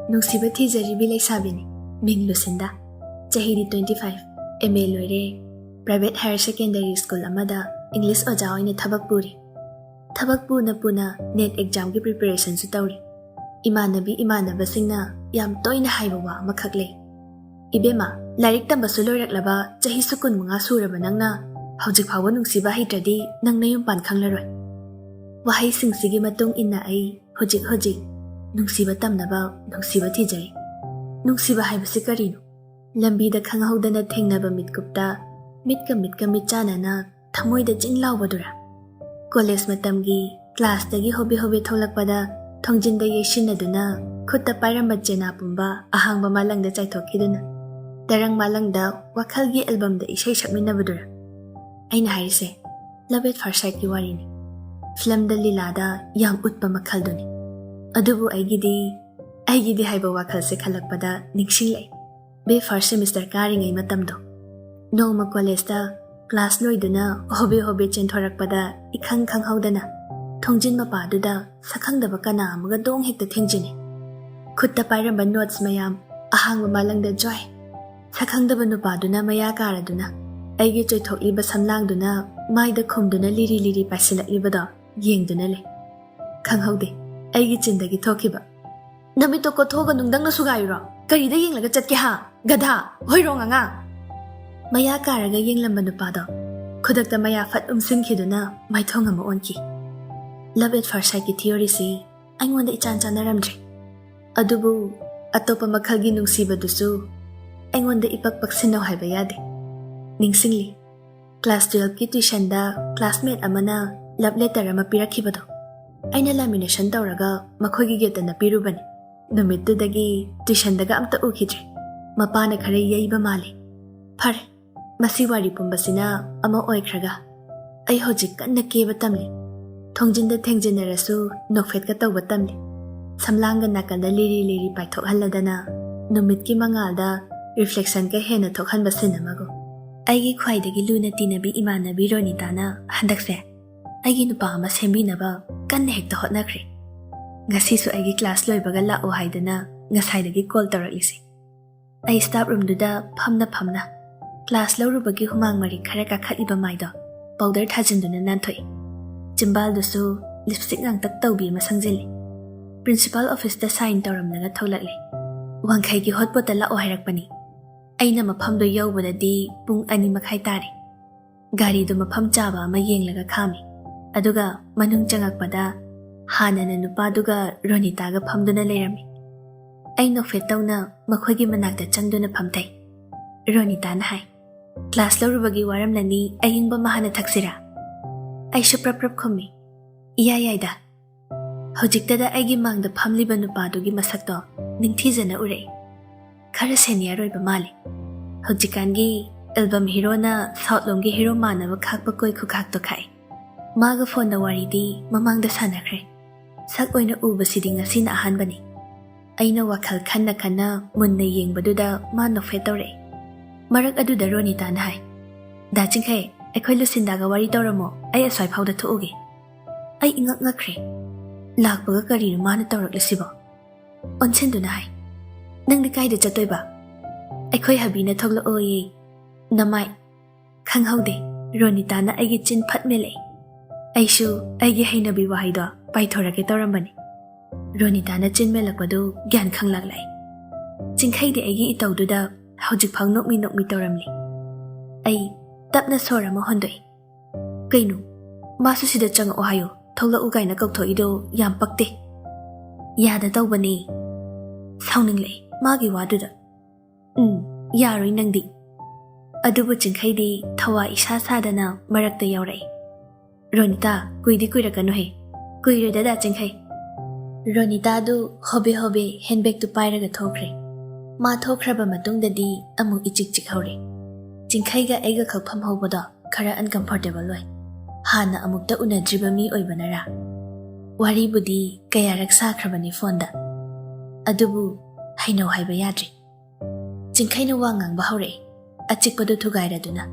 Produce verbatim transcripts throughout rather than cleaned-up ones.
ꯅꯨꯡꯁꯤꯕ ꯊꯤꯖꯔꯤꯕꯤ ꯂꯩꯁꯥꯕꯤꯅꯤ꯫ ꯃꯤꯡ ꯂꯨꯁꯤꯟꯗꯥ꯫ ꯆꯍꯤꯗꯤ twenty five꯫ M A ꯂꯣꯏꯔꯦ꯫ Private higher secondary school ꯑꯃꯗ English ꯑꯣꯖꯥ ꯑꯣꯏꯅ ꯊꯕꯛ ꯄꯨꯔꯤ꯫ ꯊꯕꯛ ꯄꯨꯅ ꯄꯨꯅ NET examꯒꯤ preparationꯁꯨ ꯇꯧꯔꯤ꯫ ꯏꯃꯥꯟꯅꯕꯤ ꯏꯃꯥꯟꯅꯕꯁꯤꯡꯅ ꯌꯥꯝ ꯇꯣꯏꯅ ꯍꯥꯏꯕ ꯋꯥ ꯑꯃꯈꯛ ꯂꯩ, "ꯏꯕꯦꯝꯃ, ꯂꯥꯏꯔꯤꯛ ꯇꯝꯕꯁꯨ ꯂꯣꯏꯔꯛꯂꯕ ꯆꯍꯤꯁꯨ ꯀꯨꯟꯃꯉꯥ ꯁꯨꯔꯕ ꯅꯪꯅ ꯍꯧꯖꯤꯛ ꯐꯥꯎꯕ ꯅꯨꯡꯁꯤꯕ ꯍꯩꯇ꯭ꯔꯗꯤ ꯅꯪ ꯅꯌꯨꯝ ꯄꯥꯟ ꯈꯪꯂꯔꯣꯏ"꯫ ꯋꯥꯍꯩꯁꯤꯡꯁꯤꯒꯤ ꯃꯇꯨꯡ ꯏꯟꯅ ꯑꯩ ꯍꯧꯖꯤꯛ ꯍꯧꯖꯤꯛ ꯅꯨꯡꯁꯤꯕ ꯇꯝꯅꯕ ꯅꯨꯡꯁꯤꯕ ꯊꯤꯖꯔꯤ꯫ ꯅꯨꯡꯁꯤꯕ ꯍꯥꯏꯕꯁꯤ ꯀꯔꯤꯅꯣ? ꯂꯝꯕꯤꯗ ꯈꯪꯍꯧꯗꯅ ꯊꯦꯡꯅꯕ ꯃꯤꯠꯀꯨꯞꯇ ꯃꯤꯠꯀ ꯃꯤꯠꯀ ꯃꯤꯠ ꯆꯥꯟꯅꯅ ꯊꯃꯣꯏꯗ ꯆꯤꯡ ꯂꯥꯎꯕꯗꯨꯔꯥ? ꯀꯣꯂꯦꯖ ꯃꯇꯝꯒꯤ ꯀ꯭ꯂꯥꯁꯇꯒꯤ ꯍꯣꯕꯦ ꯍꯣꯕꯦ ꯊꯣꯛꯂꯛꯄꯗ ꯊꯣꯡꯖꯤꯟꯗ ꯌꯩꯁꯤꯟꯅꯗꯨꯅ ꯈꯨꯠꯇ ꯄꯥꯏꯔꯝꯕ ꯆꯦꯅꯥ ꯄꯨꯝꯕ ꯑꯍꯥꯡꯕ ꯃꯥꯂꯪꯗ ꯆꯥꯏꯊꯣꯛꯈꯤꯗꯨꯅ ꯇꯔꯪ ꯃꯥꯂꯪꯗ ꯋꯥꯈꯜꯒꯤ ꯑꯦꯜꯕꯝꯗ ꯏꯁꯩ ꯁꯛꯃꯤꯟꯅꯕꯗꯨꯔꯥ? ꯑꯩꯅ ꯍꯥꯏꯔꯤꯁꯦ love at first sightꯀꯤ ꯋꯥꯔꯤꯅꯤ꯫ ꯐꯤꯂꯝꯗ ꯂꯤꯂꯥꯗ ꯌꯥꯝ ꯎꯠꯄ ꯃꯈꯜꯗꯨꯅꯤ꯫ ꯑꯗꯨꯕꯨ ꯑꯩꯒꯤꯗꯤ, ꯑꯩꯒꯤꯗꯤ ꯍꯥꯏꯕ ꯋꯥꯈꯜꯁꯦ ꯈꯜꯂꯛꯄꯗ ꯅꯤꯡꯁꯤꯡꯂꯛꯏ꯫ B A first semester ꯀꯥꯔꯤꯉꯩ ꯃꯇꯝꯗꯣ꯫ ꯅꯣꯡꯃ ꯀꯣꯂꯦꯖꯇ ꯀ꯭ꯂꯥꯁ ꯂꯣꯏꯗꯨꯅ ꯍꯣꯕꯦ ꯍꯣꯕꯦ ꯆꯦꯟꯊꯣꯔꯛꯄꯗ ꯏꯈꯪ ꯈꯪꯍꯧꯗꯅ ꯊꯣꯡꯖꯤꯟ ꯃꯄꯥꯗꯨꯗ ꯁꯛꯈꯪꯗꯕ ꯀꯅꯥ ꯑꯃꯒ ꯗꯣꯡ ꯍꯦꯛꯇ ꯊꯦꯡꯖꯤꯟꯅꯩ꯫ ꯈꯨꯠꯇ ꯄꯥꯏꯔꯝꯕ notes ꯃꯌꯥꯝ ꯑꯍꯥꯡꯕ ꯃꯥꯂꯪꯗ ꯖ꯭ꯋꯥꯏ꯫ ꯁꯛꯈꯪꯗꯕ ꯅꯨꯄꯥꯗꯨꯅ ꯃꯌꯥ ꯀꯥꯔꯗꯨꯅ ꯑꯩꯒꯤ ꯆꯣꯏꯊꯣꯛꯂꯤꯕ ꯁꯝꯂꯥꯡꯗꯨꯅ ꯃꯥꯏꯗ ꯈꯨꯝꯗꯨꯅ ꯂꯤꯔꯤ ꯂꯤꯔꯤ ꯄꯥꯏꯁꯤꯜꯂꯛꯂꯤꯕꯗꯣ ꯌꯦꯡꯗꯨꯅ ꯂꯩ꯫ ꯈꯪꯍꯧꯗꯦ ꯑꯩꯒꯤ ꯆꯤꯟꯗꯒꯤ ꯊꯣꯛꯈꯤꯕ, "ꯅꯃꯤꯠꯇꯣ ꯀꯣꯠꯊꯣꯛꯑꯒ ꯅꯨꯡꯗꯪꯅ ꯁꯨꯒꯥꯏꯔꯨꯔꯣ꯫ ꯀꯔꯤꯗ ꯌꯦꯡꯂꯒ ꯆꯠꯀꯦ ꯍꯥ? ꯒꯙꯥ, ꯍꯣꯏꯔꯣꯡ ꯑꯉꯥꯡ!" ꯃꯌꯥ ꯀꯥꯔꯒ ꯌꯦꯡꯂꯝꯕ ꯅꯨꯄꯥꯗꯣ ꯈꯨꯗꯛꯇ ꯃꯌꯥ ꯐꯠ ꯎꯝꯁꯤꯟꯈꯤꯗꯨꯅ ꯃꯥꯏꯊꯣꯡ ꯑꯃ ꯑꯣꯟꯈꯤ꯫ Love at first sightꯀꯤ theoryꯁꯤ ꯑꯩꯉꯣꯟꯗ ꯏꯆꯥꯟ ꯆꯥꯟꯅꯔꯝꯗ꯭ꯔꯦ꯫ ꯑꯗꯨꯕꯨ ꯑꯇꯣꯞꯄ ꯃꯈꯜꯒꯤ ꯅꯨꯡꯁꯤꯕꯗꯨꯁꯨ ꯑꯩꯉꯣꯟꯗ ꯏꯄꯛ ꯄꯛꯁꯤꯟꯅꯧ ꯍꯥꯏꯕ ꯌꯥꯗꯦ꯫ ꯅꯤꯡꯁꯤꯡꯂꯤ, class twelveꯀꯤ tuitionꯗ classmate ꯑꯃꯅ love letter ꯑꯃ ꯄꯤꯔꯛꯈꯤꯕꯗꯣ꯫ ꯑꯩꯅ lamination ꯇꯧꯔꯒ ꯃꯈꯣꯏꯒꯤ gateꯇ ꯅꯞꯄꯤꯔꯨꯕꯅꯤ꯫ ꯅꯨꯃꯤꯠꯇꯨꯗꯒꯤ tuitionꯗꯒ ꯑꯝꯇ ꯎꯈꯤꯗ꯭ꯔꯦ꯫ ꯃꯄꯥꯅ ꯈꯔ ꯌꯩꯕ ꯃꯥꯜꯂꯤ꯫ ꯐꯔꯦ, ꯃꯁꯤ ꯋꯥꯔꯤ ꯄꯨꯝꯕꯁꯤꯅ ꯑꯃ ꯑꯣꯏꯈ꯭ꯔꯒ, ꯑꯩ ꯍꯧꯖꯤꯛ ꯀꯟꯅ ꯀꯦꯕ ꯇꯝꯂꯤ꯫ ꯊꯣꯡꯖꯤꯟꯗ ꯊꯦꯡꯖꯤꯟꯅꯔꯁꯨ ꯅꯣꯛꯐꯦꯠꯀ ꯇꯧꯕ ꯇꯝꯂꯤ꯫ ꯁꯝꯂꯥꯡꯒ ꯅꯥꯀꯟꯗ ꯂꯤꯔꯤ ꯂꯤꯔꯤ ꯄꯥꯏꯊꯣꯛꯍꯜꯂꯗꯅ ꯅꯨꯃꯤꯠꯀꯤ ꯃꯉꯥꯜꯗ reflectionꯒ ꯍꯦꯟꯅ ꯊꯣꯛꯍꯟꯕ ꯁꯤꯟ ꯑꯃꯒꯨꯝ꯫ ꯑꯩꯒꯤ ꯈ꯭ꯋꯥꯏꯗꯒꯤ ꯂꯨꯅ ꯇꯤꯟꯅꯕꯤ ꯏꯃꯥꯟꯅꯕꯤ ꯔꯣꯅꯤꯇꯥꯅ ꯍꯟꯗꯛꯁꯦ ꯑꯩꯒꯤ ꯅꯨꯄꯥ ꯑꯃ ꯁꯦꯝꯕꯤꯅꯕ ꯀꯟꯅ ꯍꯦꯛꯇ ꯍꯣꯠꯅꯈ꯭ꯔꯦ꯫ ꯉꯁꯤꯁꯨ ꯑꯩꯒꯤ class ꯂꯣꯏꯕꯒ ꯂꯥꯛꯑꯣ ꯍꯥꯏꯗꯅ ꯉꯁꯥꯏꯗꯒꯤ ꯀꯣꯜ ꯇꯧꯔꯛꯂꯤꯁꯦ꯫ ꯑꯩ ꯁ꯭ꯇꯥꯐ ꯔꯨꯝꯗꯨꯗ ꯐꯝꯅ ꯐꯝꯅ ꯀ꯭ꯂꯥꯁ ꯂꯧꯔꯨꯕꯒꯤ ꯍꯨꯃꯥꯡ ꯃꯔꯤ ꯈꯔ ꯀꯥꯈꯠꯂꯤꯕ ꯃꯥꯏꯗꯣ ꯄꯥꯎꯗꯔ ꯊꯥꯖꯤꯟꯗꯨꯅ ꯅꯥꯟꯊꯣꯛꯏ꯫ ꯆꯤꯝꯕꯥꯜꯗꯨꯁꯨ ꯂꯤꯞꯁꯇꯤꯛ ꯉꯥꯡꯇꯛ ꯇꯧꯕꯤ ꯑꯃ ꯁꯪꯖꯤꯜꯂꯤ꯫ ꯄ꯭ꯔꯤꯟꯁꯤꯄꯥꯜ ꯑꯣꯐꯤꯁꯇ ꯁꯥꯏꯟ ꯇꯧꯔꯝꯂꯒ ꯊꯣꯛꯂꯛꯂꯦ꯫ ꯋꯥꯡꯈꯩꯒꯤ ꯍꯣꯠꯄꯣꯠꯇ ꯂꯥꯛꯑꯣ ꯍꯥꯏꯔꯛꯄꯅꯤ꯫ ꯑꯩꯅ ꯃꯐꯝꯗꯣ ꯌꯧꯕꯗꯗꯤ ꯄꯨꯡ ꯑꯅꯤ ꯃꯈꯥꯏ ꯇꯥꯔꯦ꯫ ꯒꯥꯔꯤꯗꯨ ꯃꯐꯝ ꯆꯥꯕ ꯑꯃ ꯌꯦꯡꯂꯒ ꯈꯥꯝꯃꯤ꯫ ꯑꯗꯨꯒ ꯃꯅꯨꯡ ꯆꯪꯉꯛꯄꯗ ꯍꯥꯟꯅꯅ ꯅꯨꯄꯥꯗꯨꯒ ꯔꯣꯅꯤꯇꯥꯒ ꯐꯝꯗꯨꯅ ꯂꯩꯔꯝꯃꯤ꯫ ꯑꯩ ꯅꯣꯛꯐꯦꯠ ꯇꯧꯅ ꯃꯈꯣꯏꯒꯤ ꯃꯅꯥꯛꯇ ꯆꯪꯗꯨꯅ ꯐꯝꯊꯩ꯫ ꯔꯣꯅꯤꯇꯥꯅ ꯍꯥꯏ, "ꯀ꯭ꯂꯥꯁ ꯂꯧꯔꯨꯕꯒꯤ ꯋꯥꯔꯝꯂꯅꯤ, ꯑꯏꯪꯕ ꯑꯃ ꯍꯥꯟꯅ ꯊꯛꯁꯤꯔꯥ?" ꯑꯩꯁꯨ ꯄ꯭ꯔꯞ ꯄ꯭ꯔꯞ ꯈꯨꯝꯃꯤ꯫ "ꯏꯌꯥ ꯌꯥꯏꯗ꯫" ꯍꯧꯖꯤꯛꯇꯗ ꯑꯩꯒꯤ ꯃꯥꯡꯗ ꯐꯝꯂꯤꯕ ꯅꯨꯄꯥꯗꯨꯒꯤ ꯃꯁꯛꯇꯣ ꯅꯤꯡꯊꯤꯖꯅ ꯎꯔꯛꯏ꯫ ꯈꯔ ꯁꯦꯅꯤꯌꯔ ꯑꯣꯏꯕ ꯃꯥꯜꯂꯤ꯫ ꯍꯧꯖꯤꯛꯀꯥꯟꯒꯤ ꯑꯦꯜꯕꯝ ꯍꯤꯔꯣꯅ ꯁꯥꯎꯠ ꯂꯣꯝꯒꯤ ꯍꯤꯔꯣ ꯃꯥꯟꯅꯕ ꯈꯥꯛꯄ ꯀꯣꯏ ꯈꯨꯈꯥꯛꯇꯣ ꯈꯥꯛꯏ꯫ ꯃꯥꯒ ꯐꯣꯟꯗ ꯋꯥꯔꯤꯗꯤ ꯃꯃꯥꯡꯗ ꯁꯥꯟꯅꯈ꯭ꯔꯦ꯫ ꯁꯛ ꯑꯣꯏꯅ ꯎꯕꯁꯤꯗꯤ ꯉꯁꯤꯅ ꯑꯍꯥꯟꯕꯅꯤ꯫ ꯑꯩꯅ ꯋꯥꯈꯜ ꯈꯟꯅ ꯈꯟꯅ ꯃꯨꯟꯅ ꯌꯦꯡꯕꯗꯨꯗ ꯃꯥ ꯅꯣꯛꯐꯦꯠ ꯇꯧꯔꯛꯏ꯫ ꯃꯔꯛ ꯑꯗꯨꯗ ꯔꯣꯅꯤꯇꯥꯅ ꯍꯥꯏ, "ꯗꯥ ꯆꯤꯡꯈꯩ, ꯑꯩꯈꯣꯏ ꯂꯨꯁꯤꯟꯗꯥꯒ ꯋꯥꯔꯤ ꯇꯧꯔꯝꯃꯣ, ꯑꯩ ꯑꯁ꯭ꯋꯥꯏ ꯐꯥꯎꯗ ꯊꯣꯛꯎꯒꯦ꯫" ꯑꯩ ꯏꯉꯛ ꯉꯛꯈ꯭ꯔꯦ꯫ ꯂꯥꯛꯄꯒ ꯀꯔꯤꯅꯣ ꯃꯥꯅ ꯇꯧꯔꯛꯂꯤꯁꯤꯕꯣ? ꯑꯣꯟꯁꯤꯟꯗꯨꯅ ꯍꯥꯏ, "ꯅꯪꯗꯤ ꯀꯥꯏꯗ ꯆꯠꯇꯣꯏꯕ?" "ꯑꯩꯈꯣꯏ ꯍꯕꯤꯅ ꯊꯣꯛꯂꯛꯑꯣꯌꯦ, ꯅꯃꯥꯏ꯫" ꯈꯪꯍꯧꯗꯦ, ꯔꯣꯅꯤꯇꯥꯅ ꯑꯩꯒꯤ ꯆꯤꯟ ꯐꯠ ꯃꯦꯜꯂꯛꯏ꯫ ꯑꯩꯁꯨ ꯑꯩꯒꯤ ꯍꯩꯅꯕꯤ ꯋꯥꯍꯩꯗꯣ ꯄꯥꯏꯊꯣꯔꯛꯀꯦ ꯇꯧꯔꯝꯕꯅꯤ꯫ ꯔꯣꯅꯤꯇꯥꯅ ꯆꯤꯟ ꯃꯦꯜꯂꯛꯄꯗꯨ ꯒ꯭ꯌꯥꯟ ꯈꯪꯂꯛꯂꯛꯏ꯫ ꯆꯤꯡꯈꯩꯗꯤ ꯑꯩꯒꯤ ꯏꯇꯧꯗꯨꯗ ꯍꯧꯖꯤꯛꯐꯥꯎ ꯅꯣꯛꯃꯤ ꯅꯣꯛꯃꯤ ꯇꯧꯔꯝꯂꯤ꯫ ꯑꯩ ꯇꯞꯅ ꯁꯣꯔ ꯑꯃ ꯍꯣꯟꯗꯣꯛꯏ꯫ "ꯀꯩꯅꯣ? ꯃꯥꯁꯨ ꯁꯤꯗ ꯆꯪꯉꯛꯑꯣ ꯍꯥꯏꯌꯣ, ꯊꯣꯛꯂꯛꯎ ꯀꯥꯏꯅ ꯀꯧꯊꯣꯛꯏꯗꯣ ꯌꯥꯝ ꯄꯛꯇꯦ꯫" "ꯌꯥꯗ ꯇꯧꯕꯅꯦ꯫" ꯁꯥꯎꯅꯤꯡꯂꯛꯑꯦ ꯃꯥꯒꯤ ꯋꯥꯗꯨꯗ꯫ "ꯎꯝ, ꯌꯥꯔꯣꯏ ꯅꯪꯗꯤ꯫" ꯑꯗꯨꯕꯨ ꯆꯤꯡꯈꯩꯗꯤ ꯊꯋꯥ ꯏꯁꯥ ꯁꯥꯗꯅ ꯃꯔꯛꯇ ꯌꯥꯎꯔꯛꯏ꯫ "ꯔꯣꯅꯤꯇꯥ, ꯀꯨꯏꯗꯤ ꯀꯨꯏꯔꯛꯀꯅꯨꯍꯦ꯫" "ꯀꯨꯏꯔꯣꯏꯗ, ꯗꯥ ꯆꯤꯡꯈꯩ꯫" ꯔꯣꯅꯤꯇꯥꯗꯨ ꯍꯣꯕꯦ ꯍꯣꯕꯦ ꯍꯦꯟꯕꯦꯒꯇꯨ ꯄꯥꯏꯔꯒ ꯊꯣꯛꯈ꯭ꯔꯦ꯫ ꯃꯥ ꯊꯣꯛꯈ꯭ꯔꯕ ꯃꯇꯨꯡꯗꯗꯤ ꯑꯃꯨꯛ ꯏꯆꯤꯛ ꯆꯤꯛꯍꯧꯔꯦ꯫ ꯆꯤꯡꯈꯩꯒ ꯑꯩꯒ ꯈꯛ ꯐꯝꯍꯧꯕꯗꯣ ꯈꯔ ꯑꯟꯀꯝꯐꯣꯔꯇꯦꯕꯜ ꯑꯣꯏ꯫ ꯍꯥꯟꯅ ꯑꯃꯨꯛꯇ ꯎꯅꯗ꯭ꯔꯤꯕ ꯃꯤ ꯑꯣꯏꯕꯅꯔꯥ? ꯋꯥꯔꯤꯕꯨꯗꯤ ꯀꯌꯥꯔꯛ ꯁꯥꯈ꯭ꯔꯕꯅꯤ ꯐꯣꯟꯗ, ꯑꯗꯨꯕꯨ ꯍꯩꯅꯧ ꯍꯥꯏꯕ ꯌꯥꯗ꯭ꯔꯤ꯫ ꯆꯤꯡꯈꯩꯅ ꯋꯥ ꯉꯥꯡꯕ ꯍꯧꯔꯛꯑꯦ, ꯑꯆꯤꯛꯄꯗꯨ ꯊꯨꯒꯥꯏꯔꯗꯨꯅ꯫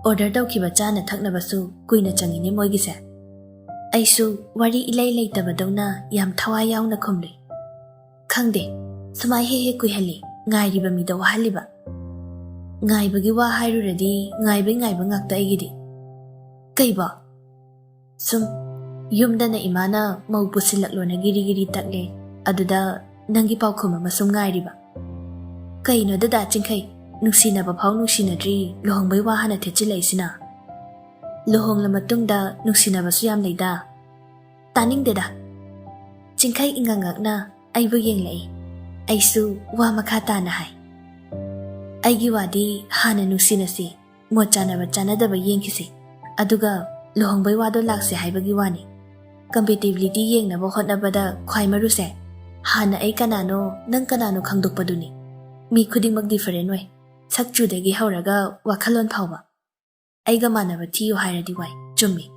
"ꯑꯣꯔꯗꯔ ꯇꯧꯈꯤꯕ ꯆꯥꯅ ꯊꯛꯅꯕꯁꯨ ꯀꯨꯏꯅ ꯆꯪꯉꯤꯅꯦ ꯃꯣꯏꯒꯤꯁꯦ꯫" ꯑꯩꯁꯨ ꯋꯥꯔꯤ ꯏꯂꯩ ꯂꯩꯇꯕꯗꯧꯅ ꯌꯥꯝ ꯊꯋꯥꯏ ꯌꯥꯎꯅ ꯈꯨꯝꯂꯨꯏ꯫ ꯈꯪꯗꯦ, ꯁꯨꯃꯥꯏ ꯍꯦꯛ ꯍꯦꯛ ꯀꯨꯏꯍꯜꯂꯤ, ꯉꯥꯏꯔꯤꯕ ꯃꯤꯗ ꯋꯥꯍꯜꯂꯤꯕ꯫ ꯉꯥꯏꯕꯒꯤ ꯋꯥ ꯍꯥꯏꯔꯨꯔꯗꯤ ꯉꯥꯏꯕꯩ ꯉꯥꯏꯕ ꯉꯥꯛꯇ ꯑꯩꯒꯤꯗꯤ꯫ ꯀꯩꯕꯣ? ꯁꯨꯝ ꯌꯨꯝꯗꯅ ꯏꯃꯥꯅ ꯃꯧ ꯄꯨꯁꯤꯜꯂꯛꯂꯣꯅ ꯒꯤꯔꯤ ꯒꯤꯔꯤ ꯇꯛꯂꯦ, ꯑꯗꯨꯗ ꯅꯪꯒꯤ ꯄꯥꯎꯈꯨꯝ ꯑꯃ ꯁꯨꯝ ꯉꯥꯏꯔꯤꯕ꯫ ꯀꯩꯅꯣ ꯗꯗꯥ ꯆꯤꯡꯈꯩ, ꯅꯨꯡꯁꯤꯅꯕ ꯐꯥꯎ ꯅꯨꯡꯁꯤꯅꯗ꯭ꯔꯤ, ꯂꯨꯍꯣꯡꯕꯩ ꯋꯥ ꯍꯥꯟꯅ ꯊꯦꯠꯆꯤꯜꯂꯛꯏꯁꯤꯅ? ꯂꯨꯍꯣꯡꯂ ꯃꯇꯨꯡꯗ ꯅꯨꯡꯁꯤꯅꯕꯁꯨ ꯌꯥꯝ ꯂꯩꯗ꯫ ꯇꯥꯅꯤꯡꯗꯦꯗ꯫ ꯆꯤꯡꯈꯩ ꯏꯉꯛ ꯉꯛꯅ ꯑꯩꯕꯨ ꯌꯦꯡꯂꯛꯏ꯫ ꯑꯩꯁꯨ ꯋꯥ ꯃꯈꯥ ꯇꯥꯅ ꯍꯥꯏ꯫ ꯑꯩꯒꯤ ꯋꯥꯗꯤ ꯍꯥꯟꯅ ꯅꯨꯡꯁꯤꯅꯁꯤ, ꯃꯣꯠ ꯆꯥꯅꯕ ꯆꯥꯅꯗꯕ ꯌꯦꯡꯈꯤꯁꯤ, ꯑꯗꯨꯒ ꯂꯨꯍꯣꯡꯕꯩ ꯋꯥꯗꯣ ꯂꯥꯛꯁꯦ ꯍꯥꯏꯕꯒꯤ ꯋꯥꯅꯤ꯫ ꯀꯝꯄꯦꯇꯤꯕꯤꯂꯤꯇꯤ ꯌꯦꯡꯅꯕ ꯍꯣꯠꯅꯕꯗ ꯈ꯭ꯋꯥꯏ ꯃꯔꯨꯁꯦ ꯍꯥꯟꯅ ꯑꯩ ꯀꯅꯥꯅꯣ, ꯅꯪ ꯀꯅꯥꯅꯣ ꯈꯪꯗꯣꯛꯄꯗꯨꯅꯤ꯫ ꯃꯤ ꯈꯨꯗꯤꯡꯃꯛ ꯗꯤꯐꯔꯦꯟ ꯑꯣꯏ꯫ ꯁꯛ ꯆꯨꯗꯒꯤ ꯍꯧꯔꯒ ꯋꯥꯈꯜꯂꯣꯟ ꯐꯥꯎꯕ꯫ ꯑꯩꯒ ꯃꯥꯟꯅꯕ ꯊꯤꯌꯨ ꯍꯥꯏꯔꯗꯤ ꯋꯥꯏ, ꯆꯨꯝꯃꯤ꯫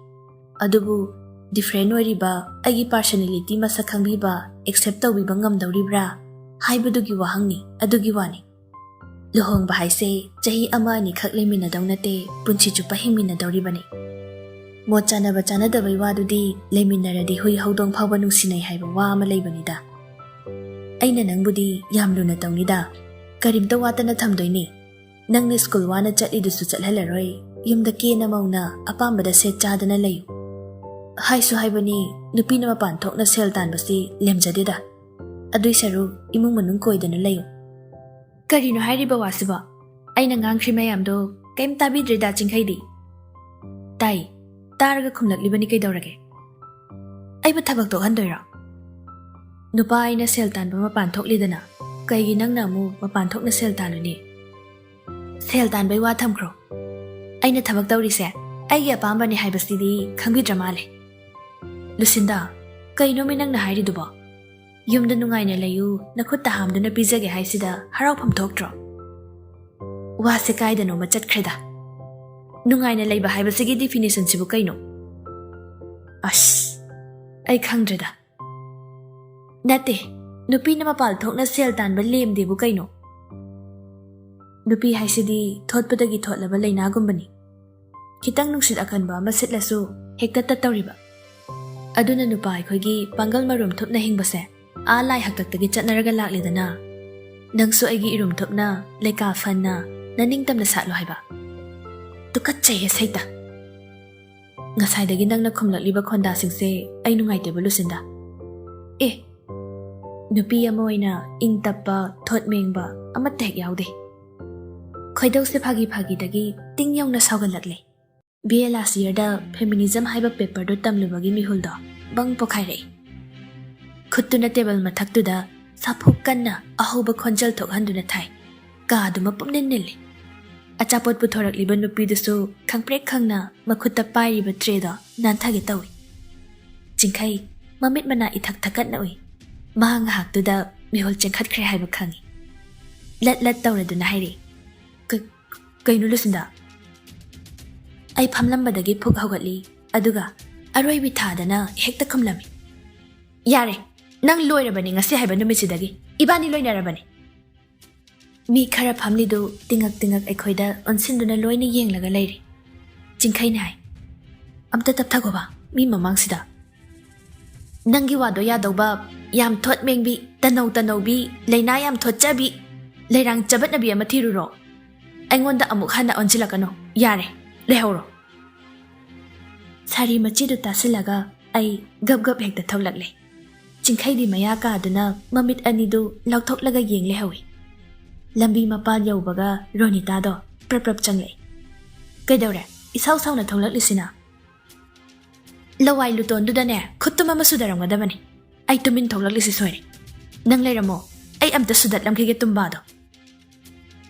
ꯑꯗꯨꯕꯨ ꯗꯤꯐꯔꯦꯟ ꯑꯣꯏꯔꯤꯕ ꯑꯩꯒꯤ ꯄꯥꯔꯁꯣꯅꯦꯂꯤꯇꯤ ꯃꯁꯛ ꯈꯪꯕꯤꯕ, ꯑꯦꯛꯁꯦꯞ ꯇꯧꯕꯤꯕ ꯉꯝꯗꯧꯔꯤꯕ꯭ꯔꯥ ꯍꯥꯏꯕꯗꯨꯒꯤ ꯋꯥꯍꯪꯅꯤ, ꯑꯗꯨꯒꯤ ꯋꯥꯅꯤ꯫ ꯂꯨꯍꯣꯡꯕ ꯍꯥꯏꯁꯦ ꯆꯍꯤ ꯑꯃ ꯑꯅꯤꯈꯛ ꯂꯩꯃꯤꯟꯅꯗꯧ ꯅꯠꯇꯦ, ꯄꯨꯟꯁꯤ ꯆꯨꯞꯄ ꯍꯤꯡꯃꯤꯟꯅꯗꯧꯔꯤꯕꯅꯤ꯫ ꯃꯣꯠ ꯆꯥꯅꯕ ꯆꯥꯅꯗꯕꯩ ꯋꯥꯗꯨꯗꯤ ꯂꯩꯃꯤꯟꯅꯔꯗꯤ ꯍꯨꯏ ꯍꯧꯗꯣꯡ ꯐꯥꯎꯕ ꯅꯨꯡꯁꯤꯅꯩ ꯍꯥꯏꯕ ꯋꯥ ꯑꯃ ꯂꯩꯕꯅꯤꯗ꯫ ꯑꯩꯅ ꯅꯪꯕꯨꯗꯤ ꯌꯥꯝ ꯂꯨꯅ ꯇꯧꯅꯤꯗ, ꯀꯔꯤꯝꯇ ꯋꯥꯠꯇꯅ ꯊꯝꯗꯣꯏꯅꯤ꯫ ꯅꯪꯅ ꯁ꯭ꯀꯨꯜ ꯋꯥꯅ ꯆꯠꯂꯤꯗꯨꯁꯨ ꯆꯠꯍꯜꯂꯔꯣꯏ, ꯌꯨꯝꯗ ꯀꯦꯅ ꯃꯧꯅ ꯑꯄꯥꯝꯕꯗ ꯁꯦꯠ ꯆꯥꯗꯅ ꯂꯩꯌꯨ꯫ ꯍꯥꯏꯁꯨ ꯍꯥꯏꯕꯅꯤ, ꯅꯨꯄꯤꯅ ꯃꯄꯥꯟ ꯊꯣꯛꯅ ꯁꯦꯜ ꯇꯥꯟꯕꯁꯤ ꯂꯦꯝꯖꯗꯦꯗ꯫ ꯑꯗꯨꯏ ꯁꯔꯨꯛ ꯏꯃꯨꯡ ꯃꯅꯨꯡ ꯀꯣꯏꯗꯅ ꯂꯩꯌꯨ꯫ ꯀꯔꯤꯅꯣ ꯍꯥꯏꯔꯤꯕ ꯋꯥꯁꯤꯕꯣ? ꯑꯩꯅ ꯉꯥꯡꯈ꯭ꯔꯤ ꯃꯌꯥꯝꯗꯣ ꯀꯩꯝ ꯇꯥꯕꯤꯗ꯭ꯔꯦꯗ ꯆꯤꯡꯈꯩꯗꯤ꯫ ꯇꯥꯏ, ꯇꯥꯔꯒ ꯈꯨꯝꯂꯛꯂꯤꯕꯅꯤ ꯀꯩꯗꯧꯔꯒꯦ? ꯑꯩꯕꯨ ꯊꯕꯛ ꯇꯣꯛꯍꯟꯗꯣꯏꯔꯣ? ꯅꯨꯄꯥ ꯑꯩꯅ ꯁꯦꯜ ꯇꯥꯟꯕ ꯃꯄꯥꯟ ꯊꯣꯛꯂꯤꯗꯅ, ꯀꯩꯒꯤ ꯅꯪꯅ ꯑꯃꯨꯛ ꯃꯄꯥꯟ ꯊꯣꯛꯅ ꯁꯦꯜ ꯇꯥꯜꯂꯨꯅꯤ? ꯁꯦꯜ ꯇꯥꯟꯕꯩ ꯋꯥ ꯊꯝꯈ꯭ꯔꯣ꯫ ꯑꯩꯅ ꯊꯕꯛ ꯇꯧꯔꯤꯁꯦ ꯑꯩꯒꯤ ꯑꯄꯥꯝꯕꯅꯤ ꯍꯥꯏꯕꯁꯤꯗꯤ ꯈꯪꯕꯤꯗ꯭ꯔ ꯃꯥꯜꯂꯦ꯫ ꯂꯨꯁꯤꯟꯗꯥ, ꯀꯩꯅꯣꯃꯤ ꯅꯪꯅ ꯍꯥꯏꯔꯤꯗꯨꯕꯣ? ꯌꯨꯝꯗ ꯅꯨꯡꯉꯥꯏꯅ ꯂꯩꯌꯨ, ꯅꯈꯨꯠꯇ ꯍꯥꯝꯗꯨꯅ ꯄꯤꯖꯒꯦ ꯍꯥꯏꯁꯤꯗ ꯍꯔꯥꯎꯐꯝ ꯊꯣꯛꯇ꯭ꯔꯣ? ꯋꯥꯁꯦ ꯀꯥꯏꯗꯅꯣꯃ ꯆꯠꯈ꯭ꯔꯦꯗ꯫ ꯅꯨꯡꯉꯥꯏꯅ ꯂꯩꯕ ꯍꯥꯏꯕꯁꯤꯒꯤ ꯗꯤꯐꯤꯅꯤꯁꯟꯁꯤꯕꯨ ꯀꯩꯅꯣ? ꯑꯁ, ꯑꯩ ꯈꯪꯗ꯭ꯔꯦꯗ꯫ ꯅꯠꯇꯦ, ꯅꯨꯄꯤꯅ ꯃꯄꯥꯜ ꯊꯣꯛꯅ ꯁꯦꯜ ꯇꯥꯟꯕ ꯂꯦꯝꯗꯦꯕꯨ ꯀꯩꯅꯣ? ꯅꯨꯄꯤ ꯍꯥꯏꯁꯤꯗꯤ ꯊꯣꯠꯄꯗꯒꯤ ꯊꯣꯠꯂꯕ ꯂꯩꯅꯥꯒꯨꯝꯕꯅꯤ꯫ ꯈꯤꯇꯪ ꯅꯨꯡꯁꯤꯠ ꯑꯀꯟꯕ ꯑꯃ ꯁꯤꯠꯂꯁꯨ ꯍꯦꯛꯇ ꯇꯠꯇꯧꯔꯤꯕ꯫ ꯑꯗꯨꯅ ꯅꯨꯄꯥ ꯑꯩꯈꯣꯏꯒꯤ ꯄꯥꯡꯒꯜ ꯃꯔꯨꯝ ꯊꯨꯞꯅ ꯍꯤꯡꯕꯁꯦ ꯑꯥ ꯂꯥꯏ ꯍꯥꯛꯇꯛꯇꯒꯤ ꯆꯠꯅꯔꯒ ꯂꯥꯛꯂꯦꯗꯅ꯫ ꯅꯪꯁꯨ ꯑꯩꯒꯤ ꯏꯔꯨꯝ ꯊꯨꯞꯅ ꯂꯩꯀꯥ ꯐꯟꯅ ꯅꯅꯤꯡꯇꯝꯅ ꯁꯥꯠꯂꯣ ꯍꯥꯏꯕ꯫ ꯇꯨꯀꯠꯆꯩꯍꯦ ꯁꯩꯇ꯫ ꯉꯁꯥꯏꯗꯒꯤ ꯅꯪꯅ ꯈꯨꯝꯂꯛꯂꯤꯕ ꯈꯣꯟꯗꯥꯁꯤꯡꯁꯦ ꯑꯩ ꯅꯨꯡꯉꯥꯏꯇꯦꯕ ꯂꯨꯁꯤꯟꯗ꯫ ꯑꯦ, ꯅꯨꯄꯤ ꯑꯃ ꯑꯣꯏꯅ ꯏꯪ ꯇꯞꯄ, ꯊꯣꯠ ꯃꯦꯡꯕ ꯑꯃꯠꯇ ꯍꯦꯛ ꯌꯥꯎꯗꯦ꯫ ꯈꯣꯏꯗꯧꯁꯦ ꯐꯥꯒꯤ ꯐꯥꯒꯤꯗꯒꯤ ꯇꯤꯡ ꯌꯧꯅ ꯁꯥꯎꯒꯠꯂꯛꯂꯦ꯫ ꯕꯤ ꯑꯦ ꯂꯥꯁ ꯌꯔꯗ ꯐꯦꯃꯤꯅꯤꯖꯝ ꯍꯥꯏꯕ ꯄꯦꯄꯔꯗꯨ ꯇꯝꯂꯨꯕꯒꯤ ꯃꯤꯍꯨꯜꯗꯣ ꯕꯪ ꯄꯣꯈꯥꯏꯔꯛꯏ꯫ ꯈꯨꯠꯇꯨꯅ ꯇꯦꯕꯜ ꯃꯊꯛꯇꯨꯗ ꯁꯥꯐꯨ ꯀꯟꯅ ꯑꯍꯧꯕ ꯈꯣꯟꯖꯦꯜ ꯊꯣꯛꯍꯟꯗꯨꯅ ꯊꯥꯏ꯫ ꯀꯥꯗꯨ ꯃꯄꯨꯝ ꯅꯤꯜ ꯅꯤꯜꯂꯤ꯫ ꯑꯆꯥꯄꯣꯠ ꯄꯨꯊꯣꯔꯛꯂꯤꯕ ꯅꯨꯄꯤꯗꯨꯁꯨ ꯈꯪꯄ꯭ꯔꯦꯛ ꯈꯪꯅ ꯃꯈꯨꯠꯇ ꯄꯥꯏꯔꯤꯕ ꯇ꯭ꯔꯦꯗꯣ ꯅꯥꯟꯊꯒꯦ ꯇꯧꯏ꯫ ꯆꯤꯡꯈꯩ ꯃꯃꯤꯠ ꯃꯅꯥ ꯏꯊꯛ ꯊꯛꯀꯠꯅ ꯎꯏ꯫ ꯃꯍꯥꯛ ꯉꯥꯏꯍꯥꯛꯇꯨꯗ ꯃꯤꯍꯨꯜ ꯆꯦꯟꯈꯠꯈ꯭ꯔꯦ ꯍꯥꯏꯕ ꯈꯪꯏ꯫ ꯂꯠ ꯂꯠ ꯇꯧꯔꯗꯨꯅ ꯍꯥꯏꯔꯛꯏ, "ꯀ-, ꯀꯩꯅꯣ ꯂꯨꯁꯤꯟꯗ?" ꯑꯩ ꯐꯝꯂꯝꯕꯗꯒꯤ ꯐꯨꯛ ꯍꯧꯒꯠꯂꯤ, ꯑꯗꯨꯒ ꯑꯔꯣꯏꯕꯤ ꯊꯥꯗꯅ ꯍꯦꯛꯇ ꯈꯨꯝꯂꯝꯃꯤ, "ꯌꯥꯔꯦ, ꯅꯪ ꯂꯣꯏꯔꯕꯅꯤ ꯉꯁꯤ ꯍꯥꯏꯕ ꯅꯨꯃꯤꯠꯁꯤꯗꯒꯤ꯫ ꯏꯕꯥꯅꯤ ꯂꯣꯏꯅꯔꯕꯅꯤ꯫" ꯃꯤ ꯈꯔ ꯐꯝꯂꯤꯗꯨ ꯇꯤꯉꯛ ꯇꯤꯉꯛ ꯑꯩꯈꯣꯏꯗ ꯑꯣꯟꯁꯤꯟꯗꯨꯅ ꯂꯣꯏꯅ ꯌꯦꯡꯂꯒ ꯂꯩꯔꯤ꯫ ꯆꯤꯡꯈꯩꯅ ꯍꯥꯏ, "ꯑꯝꯇ ꯇꯞꯊꯈꯣꯕ, ꯃꯤ ꯃꯃꯥꯡꯁꯤꯗ꯫ ꯅꯪꯒꯤ ꯋꯥꯗꯣ ꯌꯥꯗꯧꯕ, ꯌꯥꯝ ꯊꯣꯠ ꯃꯦꯡꯕꯤ, ꯇꯅꯧ ꯇꯅꯧꯕꯤ, ꯂꯩꯅꯥ ꯌꯥꯝ ꯊꯣꯠꯆꯕꯤ, ꯂꯩꯔꯥꯡ ꯆꯕꯠꯅꯕꯤ ꯑꯃ ꯊꯤꯔꯨꯔꯣ꯫ ꯑꯩꯉꯣꯟꯗ ꯑꯃꯨꯛ ꯍꯟꯅ ꯑꯣꯟꯁꯤꯜꯂꯛꯀꯅꯨ꯫ ꯌꯥꯔꯦ, ꯂꯩꯍꯧꯔꯣ꯫" ꯁꯥꯔꯤ ꯃꯆꯤꯗꯨ ꯇꯥꯁꯤꯜꯂꯒ ꯑꯩ ꯒꯞ ꯒꯞ ꯍꯦꯛꯇ ꯊꯣꯛꯂꯛꯂꯦ꯫ ꯆꯤꯡꯈꯩꯗꯤ ꯃꯌꯥ ꯀꯥꯗꯨꯅ ꯃꯃꯤꯠ ꯑꯅꯤꯗꯨ ꯂꯥꯎꯊꯣꯛꯂꯒ ꯌꯦꯡ ꯂꯩꯍꯧꯏ꯫ ꯂꯝꯕꯤ ꯃꯄꯥꯜ ꯌꯧꯕꯒ ꯔꯣꯅꯤꯇꯥꯗꯣ ꯄ꯭ꯔꯞ ꯄ꯭ꯔꯞ ꯆꯪꯂꯛꯏ꯫ "ꯀꯩꯗꯧꯔꯦ? ꯏꯁꯥꯎ ꯁꯥꯎꯅ ꯊꯣꯛꯂꯛꯂꯤꯁꯤꯅ?" "ꯂꯋꯥꯏ ꯂꯨꯇꯣꯟꯗꯨꯗꯅꯦ ꯈꯨꯠꯇꯨꯝ ꯑꯃ ꯁꯨꯗꯔꯝꯒꯗꯕꯅꯤ꯫ ꯑꯩ ꯇꯨꯃꯤꯟ ꯊꯣꯛꯂꯛꯂꯤꯁꯤ ꯁꯣꯏꯔꯦ꯫ ꯅꯪ ꯂꯩꯔꯝꯃꯣ, ꯑꯩ ꯑꯝꯇ ꯁꯨꯗꯠꯂꯝꯈꯤꯒꯦ ꯇꯨꯝꯕꯥꯗꯣ꯫"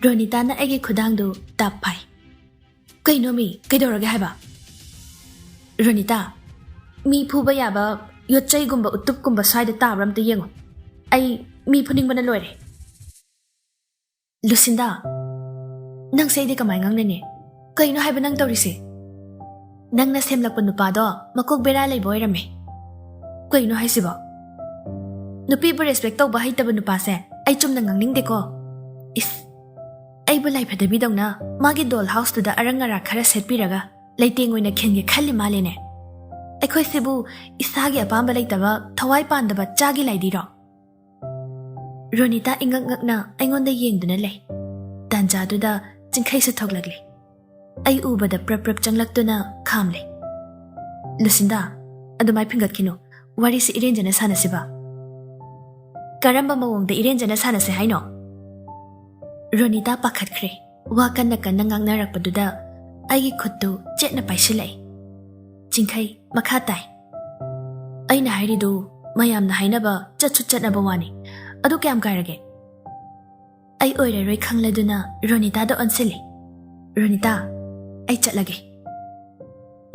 ꯔꯣꯅꯤꯇꯥꯅ ꯑꯩꯒꯤ ꯈꯨꯗꯥꯡꯗꯨ ꯇꯥꯞ ꯐꯥꯏ꯫ "ꯀꯩꯅꯣ ꯃꯤ, ꯀꯩꯗꯧꯔꯒꯦ ꯍꯥꯏꯕ?" "ꯔꯣꯅꯤꯇꯥ, ꯃꯤ ꯐꯨꯕ ꯌꯥꯕ ꯌꯣꯠꯆꯩꯒꯨꯝꯕ ꯎꯇꯨꯞꯀꯨꯝꯕ ꯁ꯭ꯋꯥꯏꯗ ꯇꯥꯕ꯭ꯔꯥ ꯑꯝꯇ ꯌꯦꯡꯉꯣ꯫ ꯑꯩ ꯃꯤ ꯐꯨꯅꯤꯡꯕꯅ ꯂꯣꯏꯔꯦ꯫" "ꯂꯨꯁꯤꯟꯗꯥ, ꯅꯪꯁꯦ ꯑꯩꯗꯤ ꯀꯃꯥꯏ ꯉꯥꯡꯅꯅꯤ? ꯀꯩꯅꯣ ꯍꯥꯏꯕ ꯅꯪ ꯇꯧꯔꯤꯁꯦ? ꯅꯪꯅ ꯁꯦꯝꯂꯛꯄ ꯅꯨꯄꯥꯗꯣ ꯃꯀꯣꯛ ꯕꯦꯔꯥ ꯂꯩꯕ ꯑꯣꯏꯔꯝꯃꯦ꯫" "ꯀꯩꯅꯣ ꯍꯥꯏꯁꯤꯕꯣ? ꯅꯨꯄꯤꯕꯨ ꯔꯦꯁꯄꯦꯛ ꯇꯧꯕ ꯍꯩꯇꯕ ꯅꯨꯄꯥꯁꯦ ꯑꯩ ꯆꯨꯝꯅ ꯉꯥꯡꯅꯤꯡꯗꯦꯀꯣ꯫ ꯏꯁ, ꯑꯩꯕꯨ ꯂꯥꯏꯐꯗꯕꯤꯗꯧꯅ ꯃꯥꯒꯤ ꯗꯣꯜ ꯍꯥꯎꯁꯇꯨꯗ ꯑꯔꯪ ꯑꯔꯥꯛ ꯈꯔ ꯁꯦꯠꯄꯤꯔꯒ ꯂꯩꯇꯦꯡ ꯑꯣꯏꯅ ꯈꯤꯟꯒꯦ ꯈꯜꯂꯤ ꯃꯥꯜꯂꯦꯅꯦ꯫ ꯑꯩꯈꯣꯏꯁꯤꯕꯨ ꯏꯁꯥꯒꯤ ꯑꯄꯥꯝꯕ ꯂꯩꯇꯕ, ꯊꯋꯥꯏ ꯄꯥꯟꯗꯕ ꯆꯥꯒꯤ ꯂꯥꯏꯗꯤꯔꯣ? ꯔꯣꯅꯤꯇꯥ ꯏꯉꯛ ꯉꯛꯅ ꯑꯩꯉꯣꯟꯗ ꯌꯦꯡꯗꯨꯅ ꯂꯩ꯫ ꯇꯥꯟꯖꯥꯗꯨꯗ ꯆꯤꯡꯈꯩꯁꯨ ꯊꯣꯛꯂꯛꯂꯦ꯫ ꯑꯩ ꯎꯕꯗ ꯄ꯭ꯔꯞ ꯄ꯭ꯔꯞ ꯆꯪꯂꯛꯇꯨꯅ ꯈꯥꯝꯂꯦ꯫ "ꯂꯨꯁꯤꯟꯗꯥ, ꯑꯗꯨꯃꯥꯏ ꯐꯤꯡꯒꯠꯈꯤꯅꯨ꯫ ꯋꯥꯔꯤꯁꯤ ꯏꯔꯦꯟꯖꯅ ꯁꯥꯟꯅꯁꯤꯕ꯫" "ꯀꯔꯝꯕ ꯃꯑꯣꯡꯗ ꯏꯔꯦꯟꯖꯅ ꯁꯥꯟꯅꯁꯦ ꯍꯥꯏꯅꯣ?" ꯔꯣꯅꯤꯇꯥ ꯄꯥꯈꯠꯈ꯭ꯔꯦ꯫ ꯋꯥ ꯀꯟꯅ ꯀꯟꯅ ꯉꯥꯡꯅꯔꯛꯄꯗꯨꯗ ꯑꯩꯒꯤ ꯈꯨꯠꯇꯨ ꯆꯦꯠꯅ ꯄꯥꯏꯁꯤꯜꯂꯛꯏ꯫ ꯆꯤꯡꯈꯩ ꯃꯈꯥ ꯇꯥꯏ꯫ "ꯑꯩꯅ ꯍꯥꯏꯔꯤꯗꯨ ꯃꯌꯥꯝꯅ ꯍꯥꯏꯅꯕ ꯆꯠꯁꯨ ꯆꯠꯅꯕ ꯋꯥꯅꯤ꯫ ꯑꯗꯨ ꯀꯌꯥꯝ ꯀꯥꯏꯔꯒꯦ?" ꯑꯩ ꯑꯣꯏꯔꯔꯣꯏ ꯈꯪꯂꯗꯨꯅ ꯔꯣꯅꯤꯇꯥꯗ ꯑꯣꯟꯁꯤꯜꯂꯤ꯫ "ꯔꯣꯅꯤꯇꯥ, ꯑꯩ ꯆꯠꯂꯒꯦ꯫"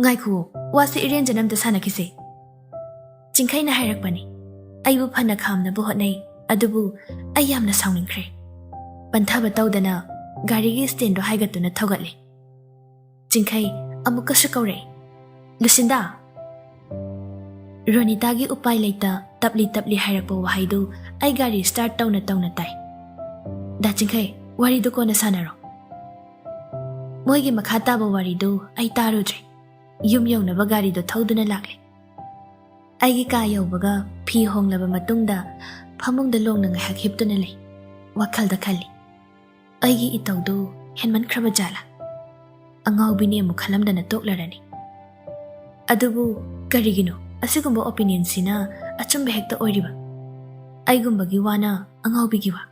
"ꯉꯥꯏꯈꯨꯑꯣ, ꯋꯥꯁꯤ ꯏꯔꯦꯟꯖꯅ ꯑꯝꯇ ꯁꯥꯟꯅꯈꯤꯁꯦ꯫" ꯆꯤꯡꯈꯩꯅ ꯍꯥꯏꯔꯛꯄꯅꯤ꯫ ꯑꯩꯕꯨ ꯐꯅ ꯈꯥꯝꯅꯕ ꯍꯣꯠꯅꯩ, ꯑꯗꯨꯕꯨ ꯑꯩ ꯌꯥꯝꯅ ꯁꯥꯎꯅꯤꯡꯈ꯭ꯔꯦ꯫ ꯄꯟꯊꯕ ꯇꯧꯗꯅ ꯒꯥꯔꯤꯒꯤ ꯁ꯭ꯇꯦꯟꯗꯣ ꯍꯥꯏꯒꯠꯇꯨꯅ ꯊꯧꯒꯠꯂꯦ꯫ ꯆꯤꯡꯈꯩ ꯑꯃꯨꯛꯀꯁꯨ ꯀꯧꯔꯛꯏ, "ꯂꯨꯁꯤꯟꯗꯥ!" ꯔꯣꯅꯤꯇꯥꯒꯤ ꯎꯄꯥꯏ ꯂꯩꯇ ꯇꯞꯂꯤ ꯇꯞꯂꯤ ꯍꯥꯏꯔꯛꯄ ꯋꯥꯍꯩꯗꯨ ꯑꯩ ꯒꯥꯔꯤ ꯁ꯭ꯇꯥꯔꯠ ꯇꯧꯅ ꯇꯧꯅ ꯇꯥꯏ꯫ "ꯗꯥ ꯆꯤꯡꯈꯩ, ꯋꯥꯔꯤꯗꯨ ꯀꯣꯟꯅ ꯁꯥꯟꯅꯔꯣ꯫" ꯃꯣꯏꯒꯤ ꯃꯈꯥ ꯇꯥꯕ ꯋꯥꯔꯤꯗꯨ ꯑꯩ ꯇꯥꯔꯨꯗ꯭ꯔꯦ꯫ ꯌꯨꯝ ꯌꯧꯅꯕ ꯒꯥꯔꯤꯗꯨ ꯊꯧꯗꯨꯅ ꯂꯥꯛꯂꯦ꯫ ꯑꯩꯒꯤ ꯀꯥ ꯌꯧꯕꯒ ꯐꯤ ꯍꯣꯡꯂꯕ ꯃꯇꯨꯡꯗ ꯐꯃꯨꯡꯗ ꯂꯣꯡꯅ ꯉꯥꯏꯍꯥꯛ ꯍꯤꯞꯇꯨꯅ ꯂꯩ꯫ ꯋꯥꯈꯜꯗ ꯈꯜꯂꯤ, "ꯑꯩꯒꯤ ꯏꯇꯧꯗꯨ ꯍꯦꯟꯃꯟꯈ꯭ꯔꯕ ꯖꯥꯠꯂꯥ? ꯑꯉꯥꯎꯕꯤꯅꯦ ꯑꯃꯨꯛ ꯈꯜꯂꯝꯗꯅ ꯇꯣꯛꯂꯔꯅꯤ꯫" ꯑꯗꯨꯕꯨ ꯀꯔꯤꯒꯤꯅꯣ ꯑꯁꯤꯒꯨꯝꯕ ꯑꯣꯄꯤꯅꯤꯌꯟꯁꯤꯅ ꯑꯆꯨꯝꯕ ꯍꯦꯛꯇ ꯑꯣꯏꯔꯤꯕ? ꯑꯩꯒꯨꯝꯕꯒꯤ ꯋꯥꯅ ꯑꯉꯥꯎꯕꯤꯒꯤ ꯋꯥ?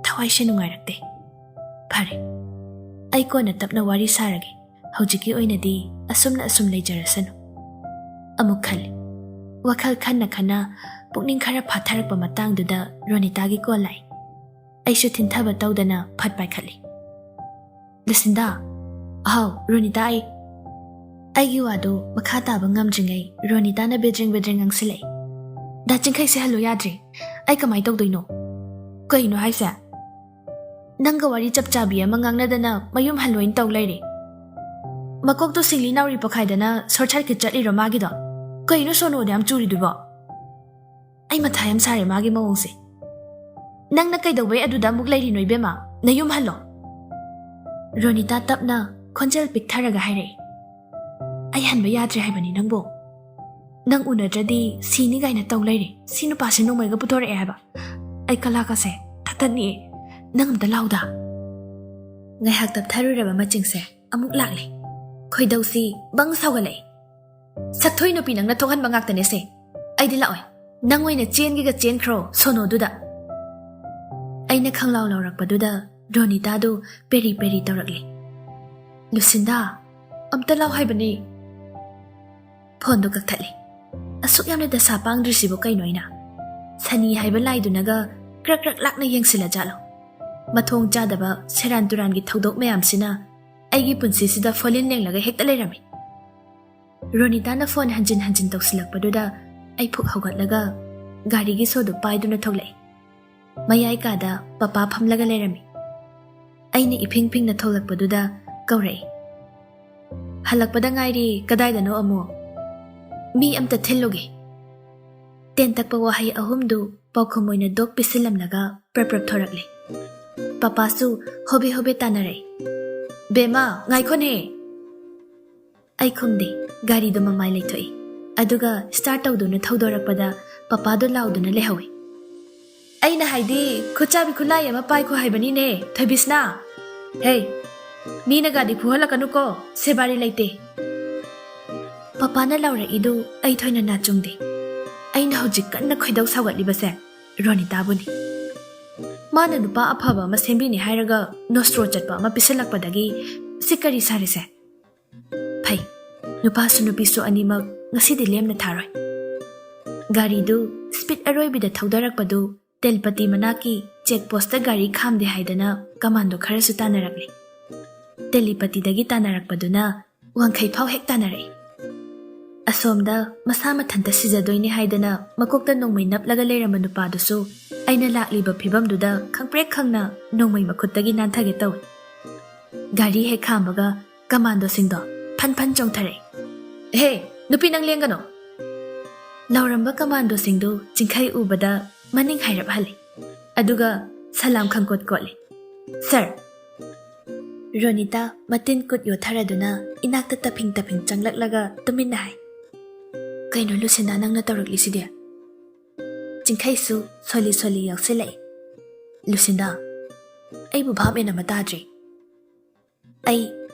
ꯊꯋꯥꯏꯁꯦ ꯅꯨꯡꯉꯥꯏꯔꯛꯇꯦ꯫ ꯐꯔꯦ, ꯑꯩ ꯀꯣꯟꯅ ꯇꯞꯅ ꯋꯥꯔꯤ ꯁꯥꯔꯒꯦ꯫ ꯍꯧꯖꯤꯛꯀꯤ ꯑꯣꯏꯅꯗꯤ ꯑꯁꯨꯝꯅ ꯑꯁꯨꯝ ꯂꯩꯖꯔꯁꯅꯨ꯫ ꯑꯃꯨꯛ ꯈꯜꯂꯤ꯫ ꯋꯥꯈꯜ ꯈꯟꯅ ꯈꯟꯅ ꯄꯨꯛꯅꯤꯡ ꯈꯔ ꯐꯥꯊꯔꯛꯄ ꯃꯇꯥꯡꯗꯨꯗ ꯔꯣꯅꯤꯇꯥꯒꯤ ꯀꯣꯜ ꯂꯥꯛꯏ꯫ ꯑꯩꯁꯨ ꯊꯤꯟꯊꯕ ꯇꯧꯗꯅ ꯐꯠ ꯄꯥꯏꯈꯠꯂꯤ꯫ "ꯂꯨꯁꯤꯟꯗꯥ!" "ꯍꯥꯎ, ꯔꯣꯅꯤꯇꯥ, ꯑꯩ꯫" ꯑꯩꯒꯤ ꯋꯥꯗꯨ ꯃꯈꯥ ꯇꯥꯕ ꯉꯝꯗ꯭ꯔꯤꯉꯩ ꯔꯣꯅꯤꯇꯥꯅ ꯕꯦꯗ꯭ꯔꯦꯡ ꯕꯦꯗ꯭ꯔꯦꯡ ꯉꯥꯡꯁꯤꯜꯂꯛꯏ꯫ "ꯗꯥ ꯆꯤꯡꯈꯩꯁꯦ ꯍꯜꯂꯨ ꯌꯥꯗ꯭ꯔꯤ꯫ ꯑꯩ ꯀꯃꯥꯏ ꯇꯧꯗꯣꯏꯅꯣ?" "ꯀꯩꯅꯣ ꯍꯥꯏꯁꯦ? ꯅꯪꯒ ꯋꯥꯔꯤ ꯆꯞ ꯆꯥꯕꯤ ꯑꯃ ꯉꯥꯡꯅꯗꯅ ꯃꯌꯨꯝ ꯍꯜꯂꯣꯏꯅ ꯇꯧ ꯂꯩꯔꯦ꯫ ꯃꯀꯣꯛꯇꯣ ꯁꯤꯡꯂꯤ ꯅꯥꯎꯔꯤ ꯄꯣꯈꯥꯏꯗꯅ ꯁꯣꯔꯠ ꯁꯔꯀꯤꯠ ꯆꯠꯂꯤꯔꯣ ꯃꯥꯒꯤꯗꯣ? ꯀꯩꯅꯣ ꯁꯣꯅꯣꯗ ꯌꯥꯝ ꯆꯨꯔꯤꯗꯨꯕꯣ? ꯑꯩ ꯃꯊꯥ ꯌꯥꯝ ꯁꯥꯔꯦ ꯃꯥꯒꯤ ꯃꯑꯣꯡꯁꯦ꯫ ꯅꯪꯅ ꯀꯩꯗꯧꯕꯩ ꯑꯗꯨꯗ ꯑꯃꯨꯛ ꯂꯩꯔꯤꯅꯣ ꯏꯕꯦꯝꯃ? ꯅꯌꯨꯝ ꯍꯜꯂꯣ꯫" ꯔꯣꯅꯤꯇꯥ ꯇꯞꯅ ꯈꯣꯟꯖꯦꯜ ꯄꯤꯛꯊꯔꯒ ꯍꯥꯏꯔꯛꯏ꯫ "ꯑꯩ ꯍꯟꯕ ꯌꯥꯗ꯭ꯔꯦ ꯍꯥꯏꯕꯅꯤ ꯅꯪꯕꯨ꯫ ꯅꯪ ꯎꯅꯗ꯭ꯔꯗꯤ ꯁꯤꯅꯤ ꯀꯥꯏꯅ ꯇꯧ ꯂꯩꯔꯦ꯫ ꯁꯤ ꯅꯨꯄꯥꯁꯦ ꯅꯣꯡꯃꯩꯒ ꯄꯨꯊꯣꯔꯛꯑꯦ ꯍꯥꯏꯕ꯫ ꯑꯩ ꯀꯂꯥꯀꯁꯦ ꯊꯥꯇꯠꯅꯤꯡꯑꯦ꯫ ꯅꯪ ꯑꯝꯇ ꯂꯥꯎꯗ꯫ ꯉꯥꯏꯍꯥꯛ ꯇꯞꯊꯔꯨꯔꯕ ꯃꯆꯤꯡꯁꯦ ꯑꯃꯨꯛ ꯂꯥꯛꯂꯦ꯫ ꯈꯣꯏꯗꯧꯁꯤ ꯕꯪ ꯁꯥꯎꯒꯠꯂꯛꯏ꯫ "ꯁꯛꯊꯣꯏ ꯅꯨꯄꯤ ꯅꯪꯅ ꯊꯣꯛꯍꯟꯕ ꯉꯥꯛꯇꯅꯦꯁꯦ꯫ ꯑꯩꯗꯤ ꯂꯥꯛꯑꯣꯏ꯫ ꯅꯪ ꯑꯣꯏꯅ ꯆꯦꯟꯒꯦꯒ ꯆꯦꯟꯈ꯭ꯔꯣ ꯁꯣꯅꯣꯗꯨꯗ"꯫ ꯑꯩꯅ ꯈꯪꯂꯥꯎ ꯂꯥꯎꯔꯛꯄꯗꯨꯗ ꯔꯣꯅꯤꯇꯥꯗꯨ ꯄꯦꯔꯤ ꯄꯦꯔꯤ ꯇꯧꯔꯛꯂꯤ꯫ "ꯂꯨꯁꯤꯟꯗꯥ, ꯑꯝꯇ ꯂꯥꯎ ꯍꯥꯏꯕꯅꯦ"꯫ ꯐꯣꯟꯗꯣ ꯀꯛꯊꯠꯂꯤ꯫ ꯑꯁꯨꯛ ꯌꯥꯝꯅ ꯗꯁꯥ ꯄꯥꯡꯗ꯭ꯔꯤꯁꯤꯕꯨ ꯀꯩꯅꯣ ꯑꯩꯅ? ꯁꯅꯤ ꯍꯥꯏꯕ ꯂꯥꯏꯗꯨꯅꯒ ꯀ꯭ꯔꯛ ꯀ꯭ꯔꯛ ꯂꯥꯛꯅ ꯌꯦꯡꯁꯤꯜꯂꯖꯥꯠꯂꯣ? ꯃꯊꯣꯡ ꯆꯥꯗꯕ ꯁꯦꯔꯥꯟ ꯇꯨꯔꯥꯟꯒꯤ ꯊꯧꯗꯣꯛ ꯃꯌꯥꯝꯁꯤꯅ ꯑꯩꯒꯤ ꯄꯨꯟꯁꯤꯁꯤꯗ ꯐꯣꯂꯤꯟ ꯂꯦꯡꯂꯒ ꯍꯦꯛꯇ ꯂꯩꯔꯝꯃꯤ꯫ ꯔꯣꯅꯤꯇꯥꯅ ꯐꯣꯟ ꯍꯟꯖꯤꯟ ꯍꯟꯖꯤꯟ ꯇꯧꯁꯤꯜꯂꯛꯄꯗꯨꯗ ꯑꯩ ꯐꯨꯛ ꯍꯧꯒꯠꯂꯒ ꯒꯥꯔꯤꯒꯤ ꯁꯣꯗꯨ ꯄꯥꯏꯗꯨꯅ ꯊꯣꯛꯂꯛꯏ꯫ ꯃꯌꯥꯏ ꯀꯥꯗ ꯄꯄꯥ ꯐꯝꯂꯒ ꯂꯩꯔꯝꯃꯤ꯫ ꯑꯩꯅ ꯏꯐꯤꯡ ꯐꯤꯡꯅ ꯊꯣꯛꯂꯛꯄꯗꯨꯗ ꯀꯧꯔꯛꯏ꯫ "ꯍꯜꯂꯛꯄꯗ ꯉꯥꯏꯔꯤ, ꯀꯗꯥꯏꯗꯅꯣ ꯑꯃꯨꯛ?" "ꯃꯤ ꯑꯝꯇ ꯊꯤꯜꯂꯨꯒꯦ"꯫ ꯇꯦꯟꯇꯛꯄ ꯋꯥꯍꯩ ꯑꯍꯨꯝꯗꯨ ꯄꯥꯎꯈꯨꯝ ꯑꯣꯏꯅ ꯗꯣꯛ ꯄꯤꯁꯤꯜꯂꯝꯂꯒ ꯄ꯭ꯔꯞ ꯄ꯭ꯔꯞ ꯊꯣꯔꯛꯂꯦ꯫ ꯄꯄꯥꯁꯨ ꯍꯣꯕꯦ ꯍꯣꯕꯦ ꯇꯥꯟꯅꯔꯛꯏ꯫ "ꯕꯦꯝꯃ, ꯉꯥꯏꯈꯣꯅꯦ!" ꯑꯩ ꯈꯨꯝꯗꯦ꯫ ꯒꯥꯔꯤꯗꯨ ꯃꯃꯥꯏ ꯂꯩꯊꯣꯛꯏ꯫ ꯑꯗꯨꯒ ꯁ꯭ꯇꯥꯔꯠ ꯇꯧꯗꯨꯅ ꯊꯧꯗꯣꯔꯛꯄꯗ ꯄꯄꯥꯗꯣ ꯂꯥꯎꯗꯨꯅ ꯂꯩꯍꯧꯏ꯫ "ꯑꯩꯅ ꯍꯥꯏꯗꯤ ꯈꯨꯠꯆꯥꯕꯤ ꯈꯨꯠꯂꯥꯏ ꯑꯃ ꯄꯥꯏꯈꯣ ꯍꯥꯏꯕꯅꯤꯅꯦ, ꯊꯣꯏꯕꯤꯁꯅꯥ꯫ ꯍꯦ, ꯃꯤꯅ ꯒꯥꯔꯤ ꯐꯨꯍꯜꯂꯛꯀꯅꯨꯀꯣ, ꯁꯦꯕꯥꯔꯤ ꯂꯩꯇꯦ"꯫ ꯄꯄꯥꯅ ꯂꯥꯎꯔꯛꯏꯗꯨ ꯑꯩ ꯊꯣꯏꯅ ꯅꯥꯆꯨꯡꯗꯦ꯫ ꯑꯩꯅ ꯍꯧꯖꯤꯛ ꯀꯟꯅ ꯈꯣꯏꯗꯧ ꯁꯥꯎꯒꯠꯂꯤꯕꯁꯦ ꯔꯣꯅꯤꯇꯥꯕꯨꯅꯤ꯫ ꯃꯥꯅ ꯅꯨꯄꯥ ꯑꯐꯕ ꯑꯃ ꯁꯦꯝꯕꯤꯅꯤ ꯍꯥꯏꯔꯒ ꯅꯣꯁꯇ꯭ꯔꯣ ꯆꯠꯄ ꯑꯃ ꯄꯤꯁꯤꯜꯂꯛꯄꯗꯒꯤ ꯁꯤ ꯀꯔꯤ ꯁꯥꯔꯤꯁꯦ? ꯐꯩ, ꯅꯨꯄꯥꯁꯨ ꯅꯨꯄꯤꯁꯨ ꯑꯅꯤꯃꯛ ꯉꯁꯤꯗꯤ ꯂꯦꯝꯅ ꯊꯥꯔꯣꯏ꯫ ꯒꯥꯔꯤꯗꯨ ꯁ꯭ꯄꯤꯗ ꯑꯔꯣꯏꯕꯤꯗ ꯊꯧꯗꯔꯛꯄꯗꯨ ꯇꯦꯜꯄꯇꯤ ꯃꯅꯥꯛꯀꯤ ꯆꯦꯛ ꯄꯣꯁꯇ ꯒꯥꯔꯤ ꯈꯥꯝꯗꯦ ꯍꯥꯏꯗꯅ ꯀꯃꯥꯟꯗꯣ ꯈꯔꯁꯨ ꯇꯥꯟꯅꯔꯛꯂꯤ꯫ ꯇꯦꯂꯤꯄꯇꯤꯗꯒꯤ ꯇꯥꯟꯅꯔꯛꯄꯗꯨꯅ ꯋꯥꯡꯈꯩ ꯐꯥꯎ ꯍꯦꯛ ꯇꯥꯟꯅꯔꯛꯏ꯫ ꯑꯁꯣꯝꯗ ꯃꯁꯥ ꯃꯊꯟꯇ ꯁꯤꯖꯗꯣꯏꯅꯦ ꯍꯥꯏꯗꯅ ꯃꯀꯣꯛꯇ ꯅꯣꯡꯃꯩ ꯅꯞꯂꯒ ꯂꯩꯔꯝꯕ ꯅꯨꯄꯥꯗꯨꯁꯨ ꯑꯩꯅ ꯂꯥꯛꯂꯤꯕ ꯐꯤꯕꯝꯗꯨꯗ ꯈꯪꯄ꯭ꯔꯦꯛ ꯈꯪꯅ ꯅꯣꯡꯃꯩ ꯃꯈꯨꯠꯇꯒꯤ ꯅꯥꯟꯊꯒꯦ ꯇꯧꯏ꯫ ꯒꯥꯔꯤ ꯍꯦꯛ ꯈꯥꯝꯕꯒ ꯀꯃꯥꯟꯗꯣꯁꯤꯡꯗꯣ ꯐꯟ ꯐꯟ ꯆꯣꯡꯊꯔꯛꯏ꯫ "ꯍꯦ, ꯅꯨꯄꯤ ꯅꯪ ꯂꯦꯡꯒꯅꯣ!" ꯂꯥꯎꯔꯝꯕ ꯀꯃꯥꯟꯗꯣꯁꯤꯡꯗꯨ ꯆꯤꯡꯈꯩ ꯎꯕꯗ ꯃꯅꯤꯡ ꯍꯥꯏꯔꯞ ꯍꯜꯂꯤ꯫ ꯑꯗꯨꯒ ꯁꯂꯥꯝ ꯈꯪꯀꯣꯠ ꯀꯣꯠꯂꯤ꯫ "ꯁꯔ!" ꯔꯣꯅꯤꯇꯥ ꯃꯇꯤꯟ ꯀꯨꯠ ꯌꯣꯠꯊꯔꯗꯨꯅ ꯏꯅꯥꯛꯇ ꯇꯐꯤꯡ ꯇꯐꯤꯡ ꯆꯪꯂꯛꯂꯒ ꯇꯨꯃꯤꯟꯅ ꯍꯥꯏ, "ꯀꯩꯅꯣ ꯂꯨꯁꯤꯟꯗꯥ, ꯅꯪꯅ ꯇꯧꯔꯛꯂꯤꯁꯤꯗꯤ?" ꯆꯤꯡꯈꯩꯁꯨ ꯁꯣꯂꯤ ꯁꯣꯂꯤ ꯌꯥꯎꯁꯤꯜꯂꯛꯏ꯫ "ꯂꯨꯁꯤꯟꯗꯥ, ꯑꯩꯕꯨ ꯚꯥꯞ ꯃꯦꯟ ꯑꯃ ꯇꯥꯗ꯭ꯔꯦ꯫ ꯑꯩ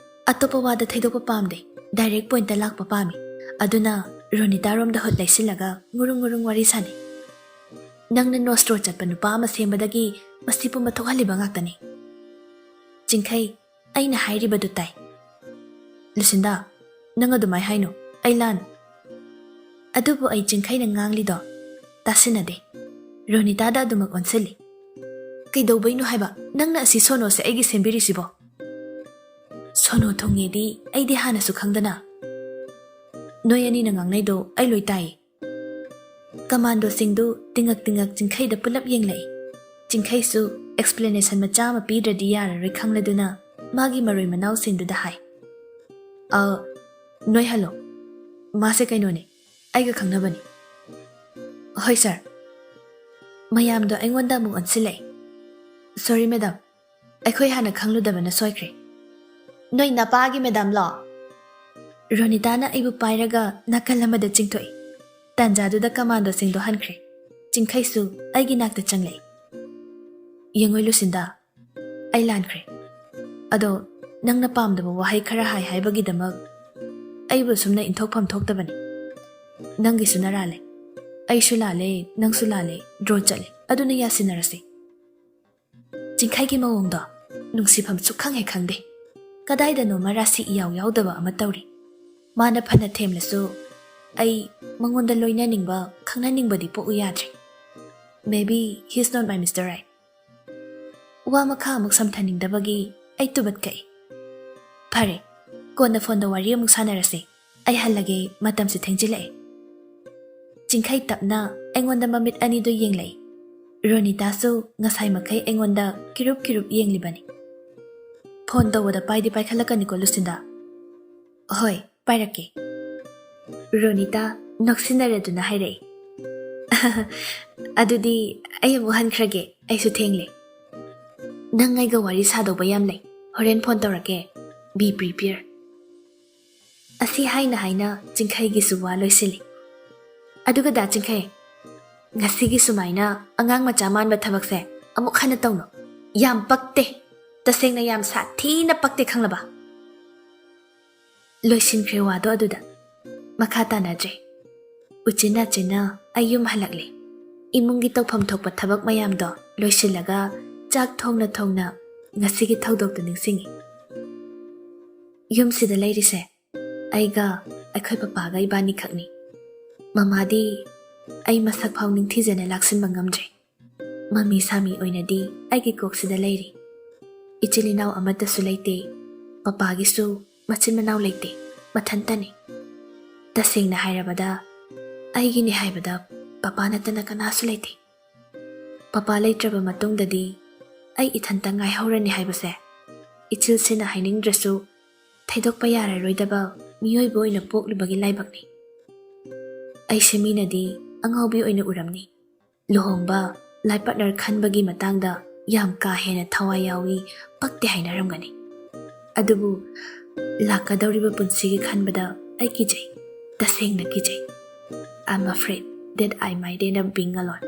ꯑꯇꯣꯞꯄ ꯋꯥꯗ ꯊꯩꯗꯣꯛꯄ ꯄꯥꯝꯗꯦ, ꯗꯥꯏꯔꯦꯛ ꯄꯣꯏꯟꯠꯇ ꯂꯥꯛꯄ ꯄꯥꯝꯃꯤ꯫ ꯑꯗꯨꯅ ꯔꯣꯅꯤꯇꯥꯔꯣꯝꯗ ꯍꯨꯠ ꯂꯩꯁꯤꯜꯂꯒ ꯉꯨꯔꯨꯡ ꯉꯨꯔꯨꯡ ꯋꯥꯔꯤ ꯁꯥꯅꯩ꯫ ꯅꯪꯅ ꯅꯣꯁꯇ꯭ꯔꯣ ꯆꯠꯄ ꯅꯨꯄꯥ ꯑꯃ ꯁꯦꯝꯕꯗꯒꯤ ꯃꯁꯤ ꯄꯨꯝꯕ ꯊꯣꯛꯍꯜꯂꯤꯕ ꯉꯥꯛꯇꯅꯤ꯫ ꯆꯤꯡꯈꯩ, ꯑꯩꯅ ꯍꯥꯏꯔꯤꯕꯗꯨ ꯇꯥꯏ꯫ ꯂꯨꯁꯤꯟꯗꯥ, ꯅꯪ ꯑꯗꯨꯃꯥꯏ ꯍꯥꯏꯅꯣ, ꯑꯩ ꯂꯥꯟ꯫ ꯑꯗꯨꯕꯨ ꯑꯩ ꯆꯤꯡꯈꯩꯅ ꯉꯥꯡꯂꯤꯗꯣ ꯇꯥꯁꯤꯟꯅꯗꯦ꯫ ꯔꯣꯅꯤꯇꯥꯗ ꯑꯗꯨꯃꯛ ꯑꯣꯟꯁꯤꯜꯂꯤ꯫ "ꯀꯩꯗꯧꯕꯩꯅꯣ ꯍꯥꯏꯕ ꯅꯪꯅ ꯑꯁꯤ ꯁꯣꯅꯣꯁꯦ ꯑꯩꯒꯤ ꯁꯦꯝꯕꯤꯔꯤꯁꯤꯕꯣ?" "ꯁꯣꯅꯣ ꯊꯨꯡꯉꯦꯗꯤ ꯑꯩꯗꯤ ꯍꯥꯟꯅꯁꯨ ꯈꯪꯗꯅ꯫ ꯅꯣꯏ ꯑꯅꯤꯅ ꯉꯥꯡꯅꯩꯗꯣ ꯑꯩ ꯂꯣꯏ ꯇꯥꯏꯌꯦ꯫" ꯀꯃꯥꯟꯗꯣꯁꯤꯡꯗꯨ ꯇꯤꯡꯉꯛ ꯇꯤꯡꯉꯛ ꯆꯤꯡꯈꯩꯗ ꯄꯨꯂꯞ ꯌꯦꯡꯂꯛꯏ꯫ ꯆꯤꯡꯈꯩꯁꯨ ꯑꯦꯛꯁꯄ꯭ꯂꯦꯅꯦꯁꯟ ꯃꯆꯥ ꯑꯃ ꯄꯤꯗ꯭ꯔꯗꯤ ꯌꯥꯔꯔꯣꯏ ꯈꯪꯂꯗꯨꯅ ꯃꯥꯒꯤ ꯃꯔꯣꯏ ꯃꯅꯥꯎꯁꯤꯡꯗꯨꯗ ꯍꯥꯏ, "ꯑ, ꯅꯣꯏ ꯍꯜꯂꯣ꯫ ꯃꯥꯁꯦ ꯀꯩꯅꯣꯅꯦ, ꯑꯩꯒ ꯈꯪꯅꯕꯅꯤ꯫" "ꯍꯣꯏ ꯁꯥꯔ꯫" ꯃꯌꯥꯝꯗꯣ ꯑꯩꯉꯣꯟꯗ ꯑꯃꯨꯛ ꯑꯣꯟꯁꯤꯜꯂꯛꯏ꯫ "ꯁꯣꯔꯤ ꯃꯦꯗꯥꯝ, ꯑꯩꯈꯣꯏ ꯍꯥꯟꯅ ꯈꯪꯂꯨꯗꯕꯅ ꯁꯣꯏꯈ꯭ꯔꯦ꯫" "ꯅꯣꯏ ꯅꯄꯥꯒꯤ ꯃꯦꯗꯥꯝꯂꯣ?" ꯔꯣꯅꯤꯇꯥꯅ ꯑꯩꯕꯨ ꯄꯥꯏꯔꯒ ꯅꯥꯀꯜ ꯑꯃꯗ ꯆꯤꯡꯊꯣꯛꯏ꯫ ꯇꯥꯟꯖꯥꯗꯨꯗ ꯀꯃꯥꯟꯗꯣꯁꯤꯡꯗꯣ ꯍꯟꯈ꯭ꯔꯦ꯫ ꯆꯤꯡꯈꯩꯁꯨ ꯑꯩꯒꯤ ꯅꯥꯛꯇ ꯆꯪꯂꯛꯏ꯫ "ꯌꯦꯡꯉꯣꯏ ꯂꯨꯁꯤꯟꯗꯥ, ꯑꯩ ꯂꯥꯟꯈ꯭ꯔꯦ꯫ ꯑꯗꯣ ꯅꯪꯅ ꯄꯥꯝꯗꯕ ꯋꯥꯍꯩ ꯈꯔ ꯍꯥꯏ ꯍꯥꯏꯕꯒꯤꯗꯃꯛ ꯑꯩꯕꯨ ꯑꯁꯨꯝꯅ ꯏꯟꯊꯣꯛꯐꯝ ꯊꯣꯛꯇꯕꯅꯤ꯫ ꯅꯪꯒꯤꯁꯨ ꯅꯔꯥꯜꯂꯦ, ꯑꯩꯁꯨ ꯂꯥꯜꯂꯦ, ꯅꯪꯁꯨ ꯂꯥꯜꯂꯦ, ꯗ꯭ꯔꯣ ꯆꯠꯂꯦ꯫ ꯑꯗꯨꯅ ꯌꯥꯁꯤꯟꯅꯔꯁꯤ꯫" ꯆꯤꯡꯈꯩꯒꯤ ꯃꯑꯣꯡꯗꯣ ꯅꯨꯡꯁꯤꯐꯝ ꯁꯨꯛꯈꯪ ꯍꯦꯛ ꯈꯪꯗꯦ꯫ ꯀꯗꯥꯏꯗꯅꯣꯃ ꯔꯥꯁꯤ ꯏꯌꯥꯎ ꯌꯥꯎꯗꯕ ꯑꯃ ꯇꯧꯔꯤ꯫ ꯃꯥꯅ ꯐꯅ ꯊꯦꯝꯂꯁꯨ ꯑꯩ ꯃꯉꯣꯟꯗ ꯂꯣꯏꯅꯅꯤꯡꯕ, ꯈꯪꯅꯅꯤꯡꯕꯗꯤ ꯄꯣꯛꯎ ꯌꯥꯗ꯭ꯔꯦ꯫ Maybe he's not my Mister Right꯫ ꯋꯥ ꯃꯈꯥ ꯑꯃꯨꯛ ꯁꯝꯊꯅꯤꯡꯗꯕꯒꯤ ꯑꯩ ꯇꯨꯕꯠ ꯀꯛꯏ꯫ "ꯐꯔꯦ, ꯀꯣꯟꯅ ꯐꯣꯟꯗ ꯋꯥꯔꯤ ꯑꯃꯨꯛ ꯁꯥꯟꯅꯔꯁꯤ꯫ ꯑꯩ ꯍꯜꯂꯒꯦ, ꯃꯇꯝꯁꯦ ꯊꯦꯡꯖꯤꯜꯂꯛꯑꯦ꯫" ꯆꯤꯡꯈꯩ ꯇꯞꯅ ꯑꯩꯉꯣꯟꯗ ꯃꯃꯤꯠ ꯑꯅꯤꯗꯨ ꯌꯦꯡꯂꯛꯏ꯫ ꯔꯣꯅꯤꯇꯥꯁꯨ ꯉꯁꯥꯏ ꯃꯈꯩ ꯑꯩꯉꯣꯟꯗ ꯀꯤꯔꯨꯞ ꯀꯤꯔꯨꯞ ꯌꯦꯡꯂꯤꯕꯅꯤ꯫ "ꯐꯣꯟ ꯇꯧꯕꯗ ꯄꯥꯏꯗꯤ ꯄꯥꯏꯈꯠꯂꯛꯀꯅꯤꯀꯣ ꯂꯨꯁꯤꯟꯗꯥ?" "ꯍꯣꯏ, ꯄꯥꯏꯔꯛꯀꯦ꯫" ꯔꯣꯅꯤꯇꯥ ꯅꯣꯛꯁꯤꯟꯅꯔꯗꯨꯅ ꯍꯥꯏꯔꯛꯏ꯫ "ꯑꯗꯨꯗꯤ ꯑꯩ ꯑꯃꯨꯛ ꯍꯟꯈ꯭ꯔꯒꯦ, ꯑꯩꯁꯨ ꯊꯦꯡꯂꯦ꯫ ꯅꯪ ꯑꯩꯒ ꯋꯥꯔꯤ ꯁꯥꯗꯧꯕ ꯌꯥꯝ ꯂꯩ, ꯍꯣꯔꯦꯟ ꯐꯣꯟ ꯇꯧꯔꯛꯀꯦ꯫ Be prepare꯫" ꯑꯁꯤ ꯍꯥꯏꯅ ꯍꯥꯏꯅ ꯆꯤꯡꯈꯩꯒꯤꯁꯨ ꯋꯥ ꯂꯣꯏꯁꯤꯜꯂꯤ꯫ "ꯑꯗꯨꯒ ꯗꯥ ꯆꯤꯡꯈꯩ, ꯉꯁꯤꯒꯤ ꯁꯨꯃꯥꯏꯅ ꯑꯉꯥꯡ ꯃꯆꯥ ꯃꯥꯟꯕ ꯊꯕꯛꯁꯦ ꯑꯃꯨꯛ ꯍꯟꯅ ꯇꯧꯅꯨ꯫ ꯌꯥꯝ ꯄꯛꯇꯦ꯫ ꯇꯁꯦꯡꯅ ꯌꯥꯝ ꯁꯥꯊꯤꯅ ꯄꯛꯇꯦ, ꯈꯪꯂꯕ? ꯂꯣꯏꯁꯤꯟꯈ꯭ꯔꯦ ꯋꯥꯗꯣ ꯑꯗꯨꯗ꯫ ꯃꯈꯥ ꯇꯥꯅꯗ꯭ꯔꯦ꯫ ꯎꯆꯤꯟ ꯅꯥꯆꯤꯟꯅ ꯑꯩ ꯌꯨꯝ ꯍꯜꯂꯛꯂꯦ꯫ ꯏꯃꯨꯡꯒꯤ ꯇꯧꯐꯝ ꯊꯣꯛꯄ ꯊꯕꯛ ꯃꯌꯥꯝꯗꯣ ꯂꯣꯏꯁꯤꯜꯂꯒ ꯆꯥꯛ ꯊꯣꯡꯅ ꯊꯣꯡꯅ ꯉꯁꯤꯒꯤ ꯊꯧꯗꯣꯛꯇꯨ ꯅꯤꯡꯁꯤꯡꯉꯤ꯫ ꯌꯨꯝꯁꯤꯗ ꯂꯩꯔꯤꯁꯦ ꯑꯩꯒ ꯑꯩꯈꯣꯏ ꯄꯄꯥꯒ ꯏꯕꯥꯅꯤꯈꯛꯅꯤ꯫ ꯃꯃꯥꯗꯤ ꯑꯩ ꯃꯁꯛ ꯐꯥꯎ ꯅꯤꯡꯊꯤꯖꯅ ꯂꯥꯛꯁꯤꯟꯕ ꯉꯝꯗ꯭ꯔꯦ꯫ ꯃꯃꯤ ꯁꯥꯃꯤ ꯑꯣꯏꯅꯗꯤ ꯑꯩꯒꯤ ꯀꯣꯛꯁꯤꯗ ꯂꯩꯔꯤ꯫ ꯏꯆꯤꯜ ꯏꯅꯥꯎ ꯑꯃꯠꯇꯁꯨ ꯂꯩꯇꯦ꯫ ꯄꯄꯥꯒꯤꯁꯨ ꯃꯆꯤꯟ ꯃꯅꯥꯎ ꯂꯩꯇꯦ꯫ ꯃꯊꯟꯇꯅꯤ꯫ ꯇꯁꯦꯡꯅ ꯍꯥꯏꯔꯕꯗ, ꯑꯩꯒꯤꯅꯤ ꯍꯥꯏꯕꯗ ꯄꯄꯥ ꯅꯠꯇꯅ ꯀꯅꯥꯁꯨ ꯂꯩꯇꯦ꯫ ꯄꯄꯥ ꯂꯩꯇ꯭ꯔꯕ ꯃꯇꯨꯡꯗꯗꯤ ꯑꯩ ꯏꯊꯟꯇ ꯉꯥꯏꯍꯧꯔꯅꯤ ꯍꯥꯏꯕꯁꯦ ꯏꯆꯤꯜꯁꯤꯅ ꯍꯥꯏꯅꯤꯡꯗ꯭ꯔꯁꯨ ꯊꯩꯗꯣꯛꯄ ꯌꯥꯔꯔꯣꯏꯗꯕ ꯃꯤꯑꯣꯏꯕ ꯑꯣꯏꯅ ꯄꯣꯛꯂꯨꯕꯒꯤ ꯂꯥꯏꯕꯛꯅꯤ꯫ ꯑꯩꯁꯦ ꯃꯤꯅꯗꯤ ꯑꯉꯥꯎꯕꯤ ꯑꯣꯏꯅ ꯎꯔꯝꯅꯤ꯫ ꯂꯨꯍꯣꯡꯕ, life partner ꯈꯟꯕꯒꯤ ꯃꯇꯥꯡꯗ ꯌꯥꯝ ꯀꯥ ꯍꯦꯟꯅ ꯊꯋꯥꯏ ꯌꯥꯎꯏ, ꯄꯛꯇꯦ ꯍꯥꯏꯅꯔꯝꯒꯅꯤ꯫ ꯑꯗꯨꯕꯨ ꯂꯥꯛꯀꯗꯧꯔꯤꯕ ꯄꯨꯟꯁꯤꯒꯤ ꯈꯟꯕꯗ ꯑꯩ ꯀꯤꯖꯩ, ꯇꯁꯦꯡꯅ ꯀꯤꯖꯩ꯫ I'm afraid that I might end up being alone.